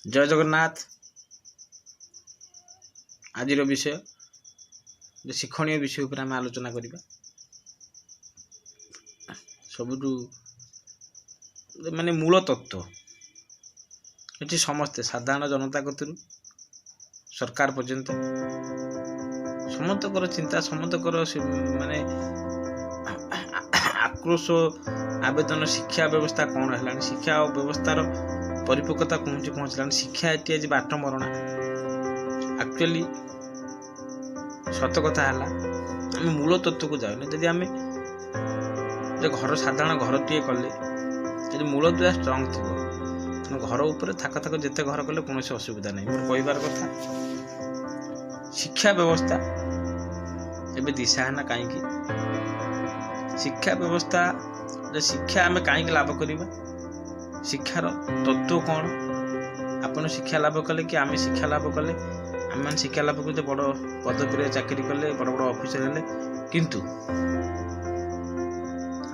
ଜୟ ଜଗନ୍ନାଥ। ଆଜିର ବିଷୟ ଯେ ଶିକ୍ଷଣୀୟ ବିଷୟ ଉପରେ ଆମେ ଆଲୋଚନା କରିବା। ସବୁଠୁ ମାନେ ମୂଳ ତତ୍ତ୍ୱ ଏଠି ସମସ୍ତେ, ସାଧାରଣ ଜନତା କତିରୁ ସରକାର ପର୍ଯ୍ୟନ୍ତ ସମସ୍ତଙ୍କର ଚିନ୍ତା, ସମସ୍ତଙ୍କର ମାନେ ଆକ୍ରୋଶ, ଆବେଦନ। ଶିକ୍ଷା ବ୍ୟବସ୍ଥା କ'ଣ ହେଲାଣି? ଶିକ୍ଷା ବ୍ୟବସ୍ଥାର ପରିପକ୍ୱତା କେଉଁଠି ପହଞ୍ଚିଲାଣି? ଶିକ୍ଷା ଏଠି ଆଜି ବାଟ ମରଣା। ଆକ୍ଚୁଆଲି ସତ କଥା ହେଲା, ଆମେ ମୂଳ ତତ୍ତ୍ୱକୁ ଯାଉନେ। ଯଦି ଆମେ ଯେ ଘର, ସାଧାରଣ ଘରଟିଏ କଲେ ଯଦି ମୂଳ ଦୁଆ ଷ୍ଟ୍ରଙ୍ଗ ଥିବ, ତେଣୁ ଘର ଉପରେ ଥାକ ଥାକ ଯେତେ ଘର କଲେ କୌଣସି ଅସୁବିଧା ନାହିଁ। ମୋର କହିବାର କଥା, ଶିକ୍ଷା ବ୍ୟବସ୍ଥା ଏବେ ଦିଶାହୀନ କାହିଁକି? ଶିକ୍ଷା ବ୍ୟବସ୍ଥା ଯେ ଶିକ୍ଷା ଆମେ କାହିଁକି ଲାଭ କରିବା, ଶିକ୍ଷାର ତତ୍ତ୍ୱ କ'ଣ? ଆପଣ ଶିକ୍ଷା ଲାଭ କଲେ କି ଆମେ ଶିକ୍ଷା ଲାଭ କଲେ, ଆମେମାନେ ଶିକ୍ଷା ଲାଭ କରୁଛେ, ବଡ଼ ପଦବୀରେ ଚାକିରି କଲେ, ବଡ଼ ବଡ଼ ଅଫିସର ହେଲେ, କିନ୍ତୁ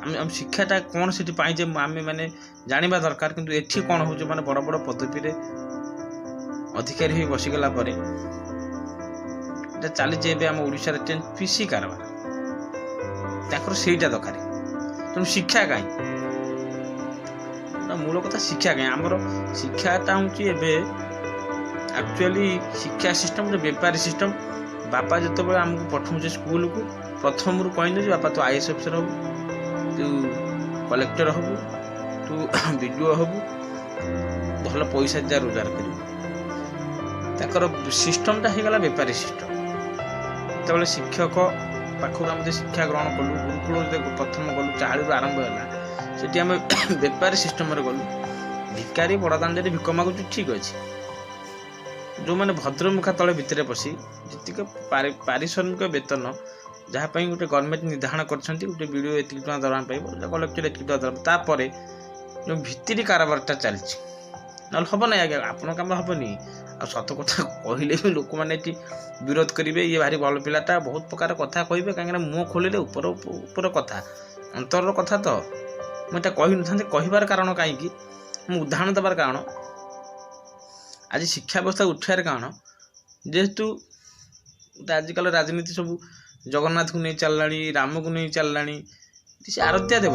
ଆମେ ଆମ ଶିକ୍ଷାଟା କ'ଣ ସେଠି ପାଇଛେ, ଆମେ ମାନେ ଜାଣିବା ଦରକାର। କିନ୍ତୁ ଏଠି କ'ଣ ହେଉଛି, ମାନେ ବଡ଼ ବଡ଼ ପଦବୀରେ ଅଧିକାରୀ ହୋଇ ବସିଗଲା ପରେ ଏଟା ଚାଲିଛି। ଏବେ ଆମ ଓଡ଼ିଶାରେ ପିସି କାରବାର, ତାଙ୍କର ସେଇଟା ଦରକାର। ତେଣୁ ଶିକ୍ଷା କାହିଁ ନା, ମୂଳ କଥା ଶିକ୍ଷା କାହିଁ? ଆମର ଶିକ୍ଷାଟା ହେଉଛି ଏବେ ଆକ୍ଚୁଆଲି ଶିକ୍ଷା ସିଷ୍ଟମ୍ ଗୋଟେ ବେପାରୀ ସିଷ୍ଟମ୍। ବାପା ଯେତେବେଳେ ଆମକୁ ପଠାଉଛି ସ୍କୁଲକୁ, ପ୍ରଥମରୁ କହିଦେଉଛି, ବାପା, ତୁ ଆଇଏଏସ୍ ଅଫିସର ହବୁ, ତୁ କଲେକ୍ଟର ହବୁ, ତୁ ବିଡିଓ ହବୁ, ଭଲ ପଇସା ଯା ରୋଜଗାର କରିବୁ। ତାଙ୍କର ସିଷ୍ଟମଟା ହେଇଗଲା ବେପାରୀ ସିଷ୍ଟମ। ଯେତେବେଳେ ଶିକ୍ଷକ ପାଖରୁ ଆମେ ଯେ ଶିକ୍ଷା ଗ୍ରହଣ କଲୁ, ଗୁରୁକୁଳ ଯେତେବେଳେ ପ୍ରଥମ ଗଲୁ, ଚାଳିରୁ ଆରମ୍ଭ ହେଲା, ସେଠି ଆମେ ବେପାରୀ ସିଷ୍ଟମରେ ଗଲୁ। ଭିକାରୀ ବଡ଼ ଦାଣ୍ଡରେ ଭିକ ମାଗୁଛୁ, ଠିକ୍ ଅଛି। ଯେଉଁମାନେ ଭଦ୍ରମୁଖା ତଳେ ଭିତରେ ପଶି ଯେତିକି ପାରିଶ୍ରମିକ ବେତନ ଯାହା ପାଇଁ ଗୋଟେ ଗଭର୍ଣ୍ଣମେଣ୍ଟ ନିର୍ଦ୍ଧାରଣ କରିଛନ୍ତି, ଗୋଟେ ବିଡ଼ିଓ ଏତିକି ଟଙ୍କା ଦରମା ପାଇବ, କଲେକ୍ଟର ଏତିକି ଟଙ୍କା ଦରମା, ତାପରେ ଯେଉଁ ଭିତିରି କାରବାରଟା ଚାଲିଛି, ନହେଲେ ହେବ ନାହିଁ ଆଜ୍ଞା, ଆପଣଙ୍କ କାମ ହେବନି। ଆଉ ସତ କଥା କହିଲେ ବି ଲୋକମାନେ ଏଠି ବିରୋଧ କରିବେ, ଇଏ ଭାରି ଭଲ ପିଲାଟା, ବହୁତ ପ୍ରକାର କଥା କହିବେ। କାହିଁକିନା ମୁହଁ ଖୋଲିଲେ ଉପର ଉପର କଥା, ଅନ୍ତରର କଥା ତ ମୁଁ ଏଟା କହିନଥାନ୍ତି। କହିବାର କାରଣ କାହିଁକି, ମୁଁ ଉଦାହରଣ ଦେବାର କାରଣ, ଆଜି ଶିକ୍ଷା ବ୍ୟବସ୍ଥା ଉଠିବାର କାରଣ, ଯେହେତୁ ଆଜିକାଲି ରାଜନୀତି ସବୁ ଜଗନ୍ନାଥକୁ ନେଇ ଚାଲିଲାଣି, ରାମକୁ ନେଇ ଚାଲିଲାଣି, ସେ ଆରାଧ୍ୟା ଦେବତା।